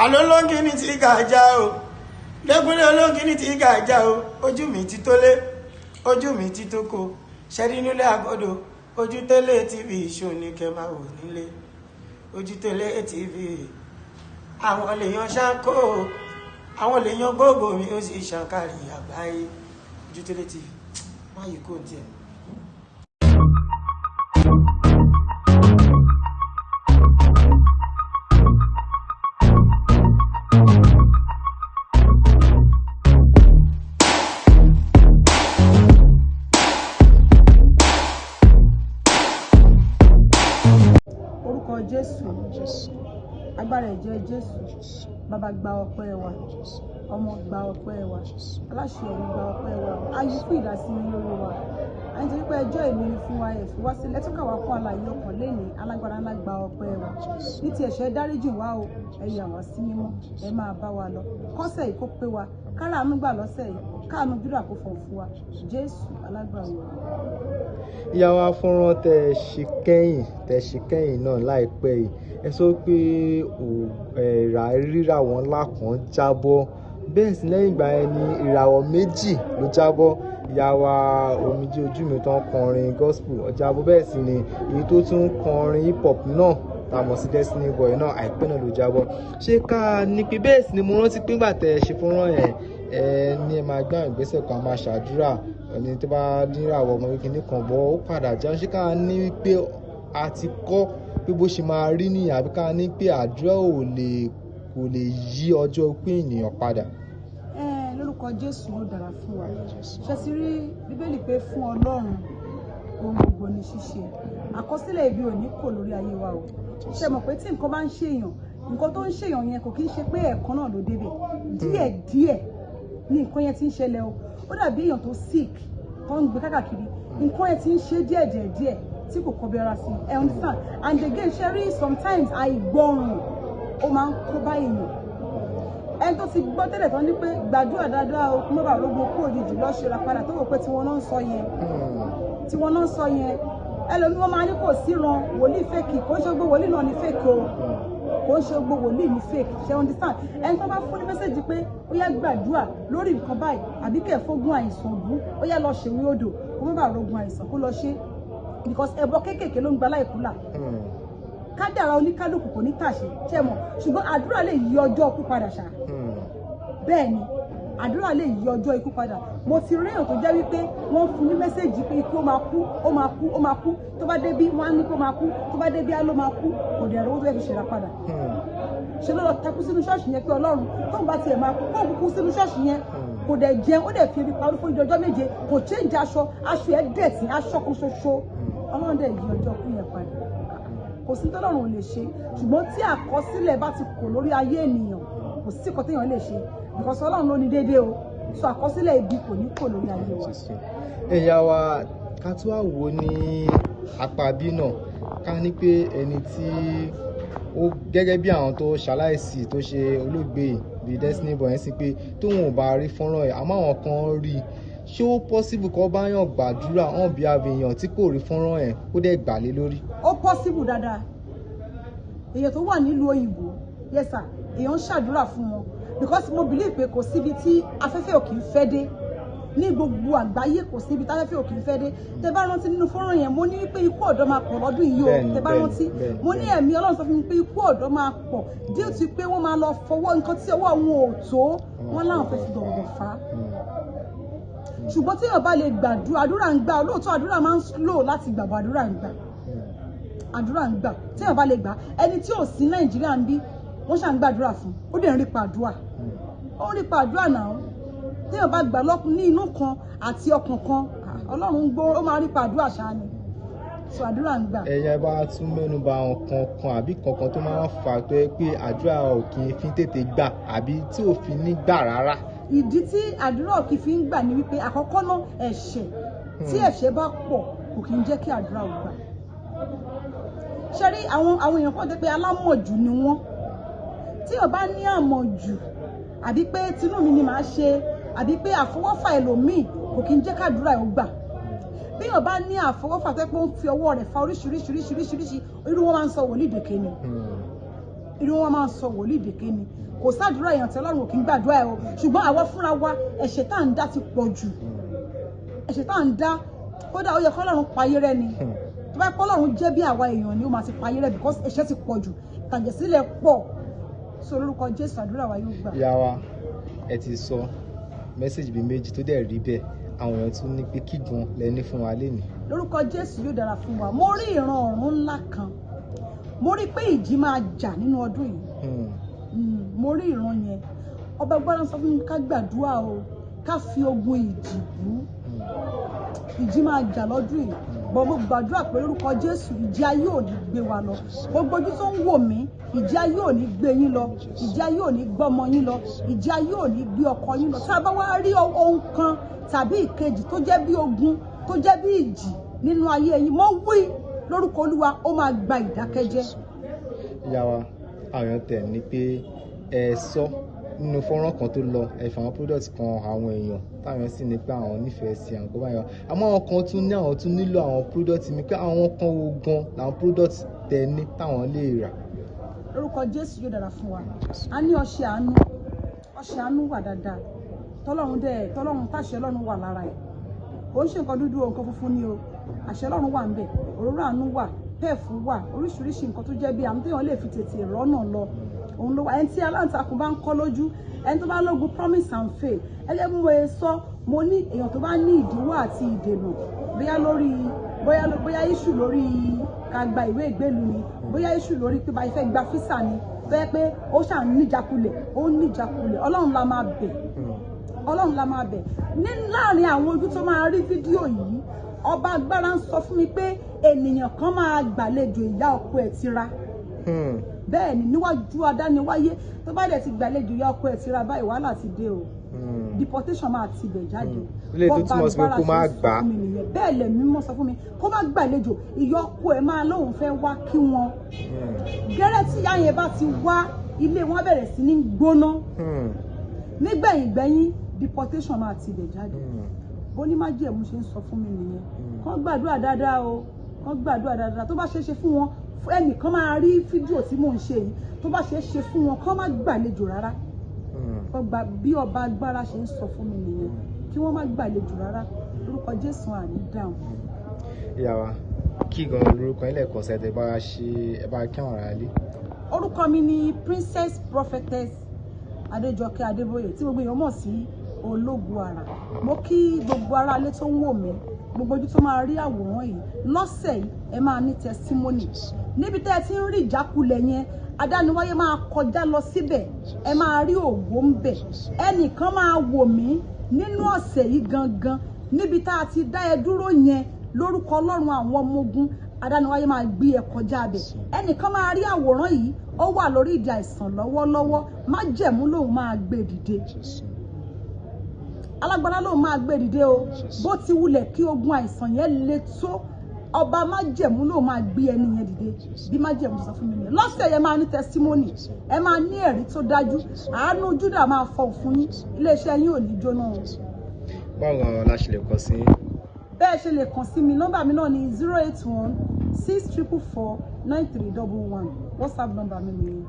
Àlọ́ olóńgìní ti gàjà o, lẹ́kúnlé olóńgìní ti gàjà o. Ojú mi ti tó lé, ojú mi ti tó ko, ṣẹ́rí nílé àgọ́dọ̀. Ojútólé TV ṣò ní kẹ́ máa wò nílé. Ojútólé TV, àwọn lèèyàn ṣáko, àwọn lèèyàn gbogbo mi, ó sì ṣàǹkàrí àgbáyé. Ojútólé TV, má yìí kò tiẹ̀. Orúkọ Jésù, agbára ẹ̀jẹ̀ Jésù, Bàbá, gba ọpẹ́ wa. Ọmọ, gba ọpẹ́ wa. Aláṣẹ ọ̀run, gba ọpẹ́ wa. Ayé fún ìdásí mi lórí wa, à ń torí pé ẹjọ́ èmi ni fún wa, ẹ̀ fi wá sílẹ̀ tún kà wá fún àlàyé ọkàn lẹ́nìí. Alágbára ńlá, gba ọpẹ́ wa. Ní ti ẹ̀ṣẹ̀, dáríjì wá o, ẹ yà wá sí mímọ́, ẹ máa bá wa lọ kọ́sẹ̀ yìí, kó pé wa, káráàánú gbà lọ́sẹ̀ yìí, káàánú júdà kó fọ̀ fún wa. Jésù alágbára wa. Ìyá wa, fọ́nrán tẹ́ ṣe kẹ́yìn, tẹ́ ṣe kẹ́yìn náà láìpẹ́ yìí, ẹ sọ pé ríràwọ̀ ńlá kan jábọ́. Bẹ́ẹ̀ sì, lẹ́yìn ìgbà yẹn ni ìràwọ̀ méjì ló jábọ́. Ìyá wa Omijé Ojú Mi tó ń kọrin gospel, ó jábọ́. Bẹ́ẹ̀ sì ni èyí tó tún kọrin hip hop náà tá a mọ̀ sí Destiny Boy náà, àìpẹ́ náà ló jábọ́. Ṣé ká ní pé bẹ́ẹ̀ sì ni? Mo rántí pé nígbà tẹ́ ṣe fọ́nrán yẹn, ẹ ní ẹ máa gbá ìgbésẹ̀ kan, máa ṣàdúrà ẹni tó bá níràwọ̀ ọmọ kékeré kan bọ́, ó padà já. Ṣé ká ní wípé a ti kọ́ pé bó ṣe máa rí nìyẹn, àbí ká ní pé àdúrà ò lè, kò lè yí ọjọ́ pé ènìyàn padà? Ẹ lórúkọ Jésù, ló dára fún wa. Ṣe ti rí Bíbélì pé fún Ọlọ́run ohun gbogbo ní ṣíṣe. Àkọsílẹ̀ ibi ò ní kò lórí ayé wa o. Ṣe mọ̀ pé tí nǹkan bá ń ṣèyàn, nǹkan tó ń ṣèyàn yẹn kò kí ń ṣe pé ẹ̀ẹ̀kan náà ló débẹ̀. Díẹ̀ díẹ̀ ní nǹkan yẹn ti ń ṣẹlẹ̀ o. Ó dàbí èèyàn tó sick tó ń gbé káàkiri, nǹkan yẹn ti ń ṣe díẹ̀ díẹ̀ díẹ̀ tí kò kọbi ara sí. Ẹ understand? And again, ṣe rí, sometimes àìgbọràn ó máa ń kó bá èèyàn. Ẹni tó ti gbọ́ tẹ́lẹ̀ tán ní pé gbàdúrà dáadáa o, kó má bàa rógun kú òjijì, lọ́ọ́ ṣe ra padà, tó wò pé tí wọ́n náà ń sọ yẹn, tí wọ́n náà ń sọ yẹn, ẹlòmíì wọ́n máa ní kò síran wòlíì fake. Kò ń ṣe gbogbo wòlíì náà ní fake o, kò ń ṣe gbogbo wòlíì ní fake. Ṣe understand? Ẹni tó bá fún ní message pé ó yá, gbàdúrà lórí nǹkan báyìí, àbí kẹ̀ fógún àìsàn bú, ó yá, lọ ṣèwé odò kó má bàa rógun àìsàn, kó lọ ṣe, because ẹbọ kéékèèké ló ń gba láìkú là. Kádàrá oníkálukú kò ní tàṣe, ṣe mọ̀? Ṣùgbọ́n àdúrà lè yí ọjọ́ ikú padà ṣá. Bẹ́ẹ̀ ni, àdúrà lè yí ọjọ́ ikú padà. Mo ti rí èèyàn tó jẹ́ wípé wọ́n fún ní message pé ikú, ó máa kú, ó máa kú, ó máa kú. Tó bá dé bí, wọ́n á ní kó máa kú. Tó bá dé bí, á ló máa kú. Kò dẹ̀ rówó tó fẹ́ fi ṣèrà padà. Ṣe ló lọ takú sínú ṣọ́ọ̀ṣì yẹn pé Ọlọ́run, tóun bá tiẹ̀ máa kú, kóun kúkú sínú ṣọ́ọ̀ṣì yẹn. Kò dẹ̀ jẹun, ó dẹ̀ fi ebi parí fún ọjọ́ 7. Kò change aṣọ, aṣọ ẹ̀ dẹ̀tí, aṣọ kan ṣoṣo. Ọlọ́run dẹ̀ yí ọjọ́ kú yẹn padà. Kò sí tọ́lọ́run ò lè ṣe, ṣùgbọ́n tí àkọsílẹ̀ bá ti kò lórí ayé ènìyàn, kò sí nǹkan téèyàn lè ṣe, because Ọlọ́run ló ní déédéé o. So àkọsílẹ̀ ibi kò ní kò lórí ayé wa. Ẹ̀yà wa, ká tó wá wò ní apá bí náà, ká ní pé ẹni tí ó gẹ́gẹ́ bí àwọn tó ṣaláìsí, tó ṣe olóògbé bíi Destiny Boy yẹn sí, pé tóun ò bá rí fọ́nrán ẹ̀, àmọ́ àwọn kan rí i, ṣé ó possible kó bá yàn gbàdúrà hàn bí abèèyàn tí kò rí fọ́nrán ẹ̀, kó dẹ̀ gbà lé lórí? Ó possible dáadáa. Èèyàn tó wà nílùú òyìnbó, yes sir, èèyàn ń ṣàdúrà fún wọn, because mo believe pé kò síbi tí afẹ́fẹ́ ò kì í fẹ́ dé ní gbogbo àgbáyé. Kò síbi tí afẹ́fẹ́ ò kì í fẹ́ dé. Tẹ bá rántí nínú fọ́nrán yẹn, mo ní wípé ikú ọ̀dọ́ máa pọ̀ lọ́dún yìí o. Tẹ bá rántí, mo ní ẹ̀mí Ọlọ́run sọ fún mi pé ikú ọ̀dọ́ máa pọ̀ due to pé wọ́n máa lọ fọwọ́ nǹkan tí ọwọ́ wọn ò tó, wọ́n láwọn fẹ́ fi gọ̀ǹgọ̀ fà á. Ṣùgbọ́n tí èèyàn bá lè gbàdúrà, àdúrà ń gbà. Lóòótọ́, àdúrà máa ń slow láti gbàgbọ́. Àdúrà ń gbà, àdúrà ń gbà tí èèyàn bá lè gbà. Ẹni tí ò sí Nàìjíríà ń bí, wọ́n ṣà ń gbàdúrà fún, ó dẹ̀ ń rí pa àdúrà, ó ń rí pa àdúrà náà. Tí èèyàn bá gbà lọ́kùn ní inú kan àti ọkàn kan, Ọlọ́run ń gbọ́, ó máa rí pa àdúrà ṣáá ni. So àdúrà ń gbà. Ẹ̀yà, bá tún mẹ́nu bà àwọn kankan àbí kankan tó máa ń fà tó yẹ pé àdúrà ò kì í fi tètè gbà, àbí tí ò fi ní gbà rárá. Ìdí tí àdúrà ò kì í fi ń gbà ni wípé, àkọ́kọ́ náà, ẹ̀ṣẹ̀. Tí ẹ̀ṣẹ̀ bá pọ̀, kò kì í jẹ́ kí àdúrà ò gbà. Ṣe rí, àwọn èèyàn kan jẹ́ pé alámọ̀jù ni wọ́n. Tí èèyàn bá ní àmọ̀jù, àbí pé tinú mi ni màá ṣe, àbí pé àfọwọ́fà ẹlòmíì, kò kì í jẹ́ kàdúrà ẹ̀ ó gbà. Bí èèyàn bá ní àfọwọ́fà tó pé ó ń fi ọwọ́ rẹ̀ fa oríṣiríṣiríṣiríṣiríṣi, irú wọn máa ń sọ wòlíì dèké ni. Irú wọn máa ń sọ wòlíì dèké ni. Kò sádùúrà èèyàn tí Ọlọ́run ò kí ń gbàdúrà ẹ o, ṣùgbọ́n àwa fúnra wa, ẹ̀ṣẹ̀ tá à ń dá ti pọ̀ jù. Ẹ̀ṣẹ̀ tá à ń dá, kódà ó yẹ kọ́lọ́run payé rẹ́ ni. Tó bá kọ́lọ́run jẹ́ bí àwa èèyàn ni, ó máa ti payé rẹ́, because ẹ̀ṣẹ̀ ti pọ̀ jù, ìtàjẹ̀sílẹ̀ pọ̀. So lórúkọ Jésù, àdúrà wa yóò gbà. Ìyá wa, ẹ ti sọ message bíi méjì tó dẹ̀ rí bẹ́ẹ̀. Àwọn èèyàn tún ní pé kí gan lẹ ní fún wa lénìí? Lórúkọ Jésù, yóò dára fún wa. Mo rí ìran ọ̀run ńlá kan. Mo rí pé ìjì máa jà nínú ọdún yìí. Mo rí ìran yẹn. Ọba gbọ́dọ̀ sọ fún mi ká gbàdúrà o, ká fi ogun ìjì bú. Ìjì máa jà lọ́dún yìí bọ́. Mo gbàdúrà pé lórúkọ Jésù, ìjì ayé ò ní gbé wa lọ. Gbogbo ojú tó ń wò mí, ìjì ayé ò ní gbé yín lọ, ìjì ayé ò ní gbọ́mọ yín lọ, ìjì ayé ò ní gbé ọkọ yín lọ. Tá a bá wá rí ohun kan tàbí ìkejì tó jẹ́ bí ogun, tó jẹ́ bí ìjì nínú ayé yín, mo wí lórúkọ Olúwa, ó máa gba ìdákẹ́jẹ́. Ìyá wa, àwọn èèyàn tẹ̀ ní pé ẹ sọ nínú fọ́nrán kan tó lọ, ẹ fi àwọn product kan àwọn èèyàn, táwọn èèyàn sì ní pé àwọn nífẹ̀ẹ́ sí àwọn kan báyọ̀, àmọ́ àwọn kan tún ní àwọn tún nílò àwọn product mi, pé àwọn kan wo gan làwọn product tẹ ní táwọn lè rà? Lórúkọ Jésù, yóò dára fún wa. A ní ọṣẹ àánú. Ọṣẹ àánú wà dáadáa, tọ́lọ́run dẹ̀ tọ́lọ́run táṣẹ Ọlọ́run wà lára ẹ̀. Kò ń ṣe nǹkan dúdú o, nǹkan funfun ni o. Àṣẹ Ọlọ́run wà ń bẹ̀. Òróró àánú wà, pẹ́ẹ̀fù wà, oríṣiríṣi nǹkan tó jẹ́ bí àmì téèyàn lè fi tètè rọ́nà lọ, òun ló wà. Ẹni tí aláǹtakùn bá ń kọ́ lójú, ẹni tó bá lógun promise and fail, ẹgbẹ́ bí mo ṣe sọ, mo ní èèyàn tó bá ní ìdíwọ́ àti ìdènà, bóyá lórí bóyá issue lórí ká gba ìwé ìgbélú ni, bóyá issue lórí pé báyìí fẹ́ gba visa ni, tó yẹ pé ó ṣà ń níjàkulẹ̀, ó ń níjàkulẹ̀, Ọlọ́run la máa bẹ̀, Ọlọ́run la máa bẹ̀. Ní láàrin àwọn ojú tó máa rí fídíò yìí, ọba agbára ń sọ fún mi pé ènìyàn kan máa gbàlejò ìyá ọkọ ẹ̀ tira. Bẹ́ẹ̀ ni, níwájú adániwáyé, tó bá dẹ̀ ti gbàlejò ìyá ọkọ ẹ̀ tira báyìí, wàhálà ti dé o. Deportation máa tibẹ̀ jáde. Ilé tó túmọ̀ sí pé kó má gbà á. Bẹ́ẹ̀ lẹ̀mí mọ́ sọ fún mi, kó má gbàlejò. Ìyá ọkọ ẹ̀ máa lóun fẹ́ wá kí wọn. Gẹ́rẹ́ tí ìyá yẹn bá ti wá, ilé wọn bẹ̀rẹ̀ sí ní gbóná. Nígbẹ̀yìn gbẹ̀yìn, deportation máa tibẹ̀ jáde. Bó ní májẹ̀mú ṣe ń sọ fún mi nìyẹn. Kán gbàdúrà dáadáa o, kán gbàdúrà dáadáa. Tó bá ṣeé ṣe fún wọn, ẹnìkan máa rí fídíò tí mò ń ṣe yìí, tó bá ṣeé ṣe fún wọn, kán má gbàlejò rárá. Kán gba bí ọba agbára ṣe ń sọ fún mi nìyẹn, kí wọ́n má gbàlejò rárá. Lórúkọ Jésù, àní dáhùn. Ìyá wa, kí gan lórúkọ ilé ẹ̀kọ́ ṣe ẹ bá ṣe ẹ bá kí àwọn ará ilé? Orúkọ mi ni Princess Prophetess Adéjọkẹ́ Adébóyè, tí gbogbo èèyàn mọ̀ sí Ológun Àrà. Mo kí gbogbo ará ilé tó ń wò mí, gbogbo ojú tó máa rí àwòrán yìí lọ́sẹ̀ yìí, ẹ máa ní testimony. Níbi tẹ́ ẹ ti ń rí ìjákulẹ̀ yẹn, adániwáyé máa kọjá lọ síbẹ̀, ẹ máa rí ògo ń bẹ̀. Ẹnìkan máa wò mí nínú ọ̀sẹ̀ yìí gangan, níbi tá a ti dá ẹ dúró yẹn, lórúkọ Ọlọ́run àwọn ọmọ ogun, adániwáyé máa gbé ẹ kọjá bẹ̀. Ẹnìkan máa rí àwòrán yìí, ó wà lórí ìdí àìsàn lọ́wọ́lọ́wọ́, májẹ̀mú lòun máa gbé dìde, alágbára lòun máa gbé dìde o. Bó ti wulẹ̀ kí ogun àìsàn yẹn le tó, ọba májẹ̀mú lòun máa gbé ẹni yẹn dìde. Bí májẹ̀mú sọ fún mi nìyẹn. Lọ́sẹ̀ yẹn, máa ní testimony, ẹ máa ní ẹ̀rí tó dájú. Àánú Júdà máa fọ fún yín. Iléeṣẹ́ yín ò ní jóná o. Báwo la ṣe lè kàn sí? Bẹ́ẹ̀ ṣe lè kàn sí mi, nọ́mbà mi náà ní 08164449311. WhatsApp nọ́mbà mi nìyẹn.